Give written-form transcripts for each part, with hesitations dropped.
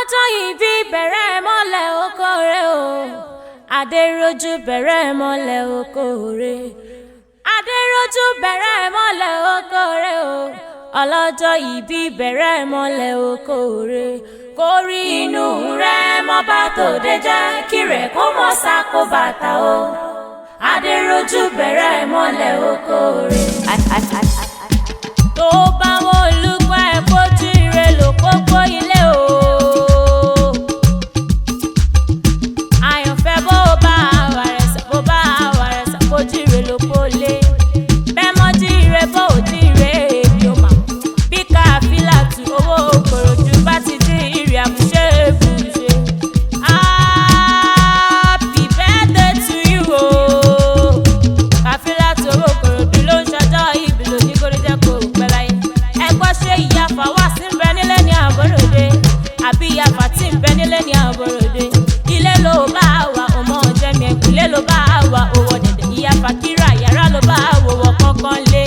Ọlọ́jọ́ ìbí bẹ̀rẹ̀ mọ́lẹ̀ oko rẹ̀ o. Adéròjú bẹ̀rẹ̀ mọ́lẹ̀ oko rẹ̀. Adéròjú bẹ̀rẹ̀ mọ́lẹ̀ oko rẹ̀ o. Ọlọ́jọ́ ìbí bẹ̀rẹ̀ mọ́lẹ̀ oko rẹ̀. Kórí inú rẹ̀ mọ́ bá tòde jẹ́ kí rẹ̀ kó mọ́ sákó bàtà o. Adéròjú bẹ̀rẹ̀ mọ́lẹ̀ oko rẹ̀. Tó bá wọn olùkọ́ ẹ̀ kójú ire lò pópó ilé o. Àyànfẹ́ bó bá wàrẹ̀sà bó bá wàrẹ̀sà kójú ire ló kó lé. Bẹ́ẹ̀ mọ́ jí ire bó ò jí ire èmi ò mà. Bí káfílà tu owó Ìkòròdú bá ti dín ìrì àbúṣe bùṣe. Happy birthday to you o. Káfílà tu owó Ìkòròdú ló ń ṣọjọ́ ìbí lóní kó lè jẹ́ kó pẹ́ láyé. Ẹ gbọ́ ṣé ìyá Fawaz ń bẹ nílé ní àbọ̀ròde àbí ìyá Fati ń bẹ nílé ní àbọ̀ròde. Ilé ló bá wà ọmọ jẹ́mi ẹ̀kúlé ló bá wà owó dẹ̀dẹ̀. Ìyá Fàkírà yàrá ló bá wòwọ̀ kankan lé.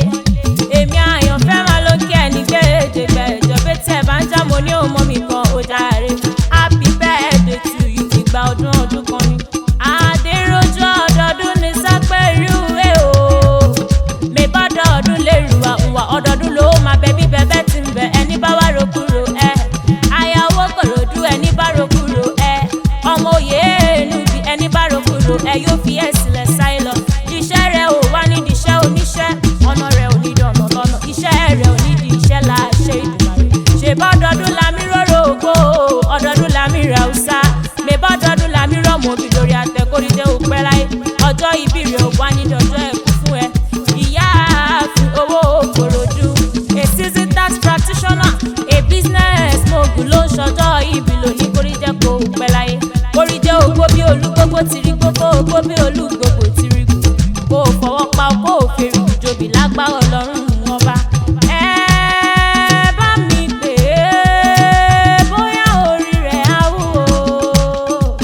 Èmi àyànfẹ́ máa ló kí ẹni gbèjè gbẹ̀jọ bí tẹ̀ bá ń já mo ní òmò mi kan ó dáre. Happy birthday to you, ìgbà ọdún ọdún kan ni. Adéròjú ọdọọdún ní sápẹ́rù ẹ̀ o. Mẹ́bọ́dọ̀ ọdún lè rù wá ǹwà ọdọọdún ló máa bẹ bí bẹbẹ ti ń bẹ ẹni bá wá ro kúrò ẹ. Ayáwó Kòròdú ẹni bá ro kúrò ẹ. Ọmọ òye Enubi ẹni bá ro kúrò ẹ yóò fi ẹ̀ sílẹ̀ sáyé lọ. Iṣẹ́ rẹ̀ ò wá nídìí iṣẹ́ oníṣẹ́, ọ̀nà rẹ̀ ò ní dọ̀nà lọ́nà, iṣẹ́ rẹ̀ ò nídìí iṣẹ́ là ṣe Ìdùmarè. Ṣèbọ́dọọdún lami róró ògbó, ọdọọdún lami rẹ̀ Haúsá. Mẹ́bọ́dọọdún lami rọ̀mọ́ òbí lórí àtẹ̀kórìjẹ́ òpẹ́ láyé. Ọjọ́ ìbí rẹ̀ ò wá nídìí ọjọ́ ẹ̀kú fún ẹ. Ìyáàfin owó Ìkòròdú, a seasoned tax practitioner, a business mogul ló ń ṣọjọ́ ìbí lóní kórìjẹ́ kó pẹ́ láyé. Kórìjẹ́ ògbó bí olúgbógbó ti rí gbogbo ògbó bí olúgbogbo ti rí gbò. Kó o fọwọ́ pa kó o fèrè ìjòbí lágbára Ọlọ́run ọba. Ẹ bá mi pè é bóyá orí rẹ̀ á wú o.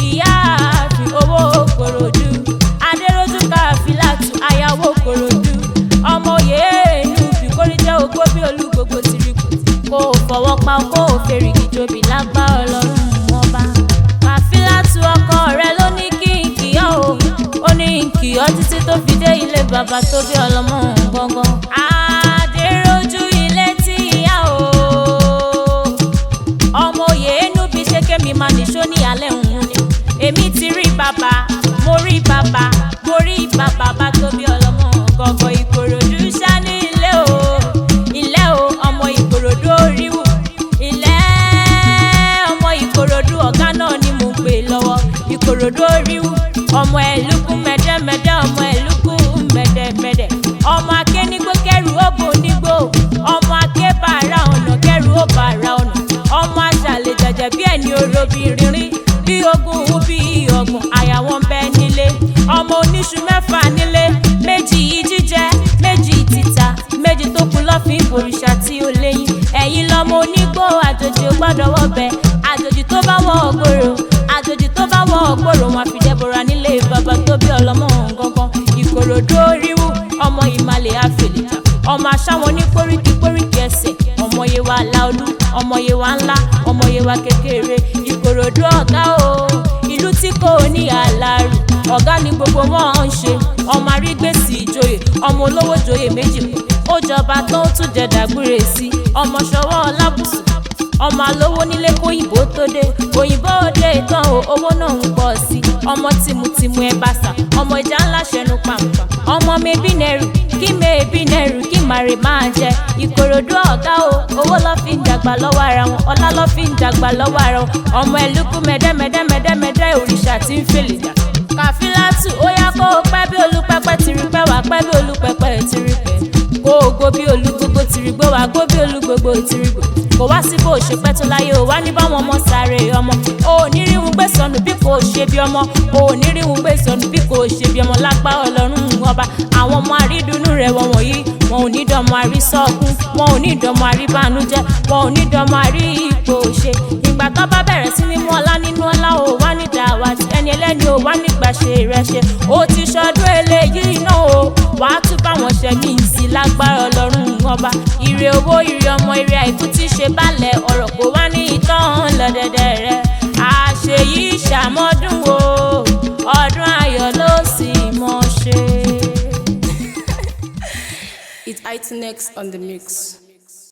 Ìyáàfin owó Ìkòròdú, Adéròjú Káfílàtù, ayáwó Ìkòròdú, ọmọ òye Enubi, kórìjẹ́ ògbó bí olúgbogbo ti rí kù. Kó o fọwọ́ pa kó o fèrè ìjòbí lágbára Ọlọ́run ọba. Káfílàtù ọkọ rẹ̀ ló ní kí n kì ọ́ o. Ó ní n kì ọ́ títí tó fi dé ilé bàbá tó bí ọlọ́mọ gangan. Adéròjú ilé tí ìyá o. Ọmọ òye Enubi ṣé kémi máa nìṣó ní alẹ́ òun ni. Èmi ti rí bàbá, mo rí bàbá, mo rí bàbá bá tó bí ọlọ́mọ gangan. Ìkòròdú ṣá ní ilé o. Ilé o, ọmọ Ìkòròdú oríwù. Ilé ọmọ Ìkòròdú ọ̀gá náà ni mò ń pè lọ́wọ́. Ìkòròdú oríwù. Ọmọ ẹ̀lúkú mẹ́dẹ́mẹ́dẹ́, ọmọ ẹ̀lúkú mẹ́dẹ́mẹ́dẹ́. Ọmọ akénígbó kẹrù ó bò nígbó. Ọmọ akébàárà ọ̀nà kẹrù ó bàárà ọ̀nà. Ọmọ aṣàlẹ̀ jẹ̀jẹ̀ bí ẹni olóbi rírí. Bí ogún bí ọgbọ̀n àyà wọn bẹ nílé. Ọmọ oníṣu mẹ́fà nílé. Méjì yìí jíjẹ, méjì títà, méjì tó kù lọ́fín ìbòrìṣà tí ó léyìn. Ẹ̀yin lọmọ onígbó àjòjì ò gbọ́dọ̀ wọbẹ̀. Àjòjì tó bá wọ ògbòrò, àjòjì tó bá wọ ògbòrò wọn àfi Dẹ́bọ̀rà nílé bàbá tó bí ọlọ́mọ gangan. Ìkòròdú oríwù, ọmọ ìmàlẹ̀ àfẹlẹ̀jà, ọmọ aṣáwọn ní póríkì póríkì ẹsẹ̀, ọmọ yewa láolú, ọmọ yewa ńlá, ọmọ yewa kékeré. Ìkòròdú ọ̀gá o, ìlú tí kò ní àlàrù, ọ̀gá ni gbogbo wọn ń ṣe. Ọmọ arígbèsì ìjòyè, ọmọ olówó joyè méjì pọ̀. Ó jọba tó ń tún jẹ dàgbére sí, ọmọ ṣọwọ́ ọlábùsùn, ọmọ alówó nílé kóyìnbó tó dé, òyìnbó òde ìtàn o, owó náà ń pọ̀ sí i. Ọmọ tìmùtìmù ẹ bá sà, ọmọ ìjà ńlá ṣẹnu pàǹpà, ọmọ mebí nẹrù kí mebí nẹrù kí màrè máa jẹ. Ìkòròdú ọ̀gá o, owó lọ́ fi ń dàgbà lọ́wọ́ ara wọn, ọlá lọ́ fi ń dàgbà lọ́wọ́ ara wọn. Ọmọ ẹlúkú mẹ́dẹ́mẹ́dẹ́mẹ́dẹ́mẹ́dẹ́ òrìṣà tí ń fèlè jà. Kàfílàtù ó yá kó o pẹ́ bí olúpẹ́pẹ́ ti rí pẹ́ wá pẹ́ bí olúpẹ́pẹ́ ti rí pẹ́. Kó o gbó bí olúgbogbo ti rí gbó wá gbó bí olúgbogbo ti rí gbó. Kò wá sí bó ṣe pẹ́ tó láyé o wá ní báwọn ọmọ sáré ọmọ. O ò ní rí wọn gbé sọnù bí kò ṣe bí ọmọ. O ò ní rí wọn gbé sọnù bí kò ṣe bí ọmọ lápá Ọlọ́run ọba. Àwọn ọmọ àrídùnnú rẹ̀ wọ̀n wọ̀nyí, wọn ò ní dọmọ àrísọ́kún, wọn ò ní dọmọ àríbànújẹ́, wọn ò ní dọmọ àrí ipò ṣe. Ìgbà tó bá bẹ̀rẹ̀ sí ní mú ọlá nínú ọlá o wá ní dàwátì, ẹni ẹlẹ́ni o wá nígbà ṣe rẹ̀ ṣe. O ti ṣọdún eléyìí náà o, wàá tún báwọn ṣe mí sí lágbára Ọlọ́run ọba. Ire owó, ire ọmọ, ire àìkú tí ṣe balẹ̀ ọ̀rọ̀ kò wá ní ìtàn lẹ̀. lọ́dẹ̀dẹ̀ rẹ̀. Àṣeyí ṣàmọ́dún o, ọdún ayọ̀ ló sì mọ̀ ṣe. It's Itinex on the mix.